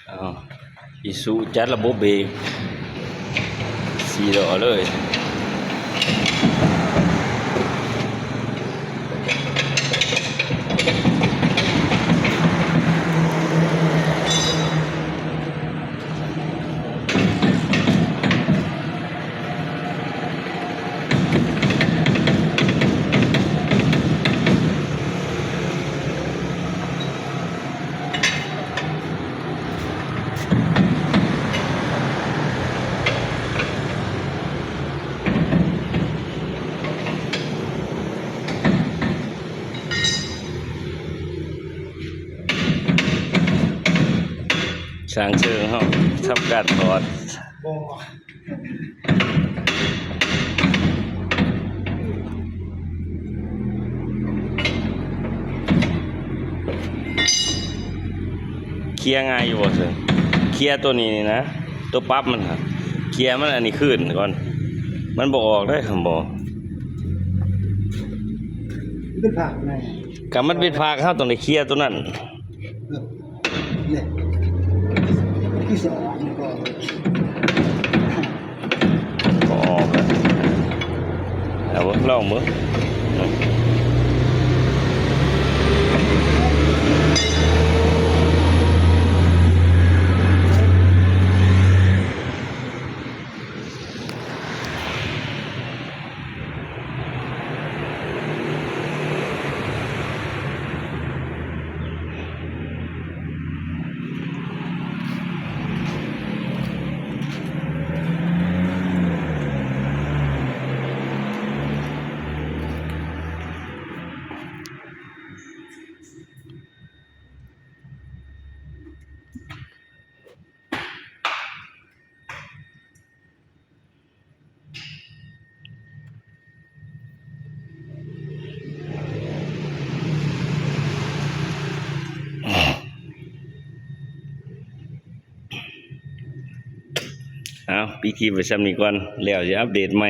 ອ້າວ ອີຊູ ຈັດລະບົບເບຣກ ສີ່ລໍ້ເລີຍ. ຊ່າງເຊີງເຮົາທຳການຖອດ. ເຄຍງ່າຍຢູ່ບໍ່ເຊີງ? ເຄຍໂຕນີ້ນີ້ນະ ໂຕປັບມັນຫະ ເຄຍມັນອັນນີ້ຄືນກ່ອນ ມັນບໍ່ອອກເດ້ ຄັນບໍ່ ເປັນພາກໃນ ກະມັນເປັນພາກ ເຮົາຕ້ອງໄດ້ເຄຍໂຕນັ້ນ. ນີ້ ທີ່ສອງນີ້ກໍ ກໍອອກແລ້ວ ເອົາເບິ່ງ ລອງເບິ່ງ. ເອົາ ປິດຄລິບໄວ້ຊ່ຳນີ້ກ່ອນ ແລ້ວຊິອັບເດດໃໝ່.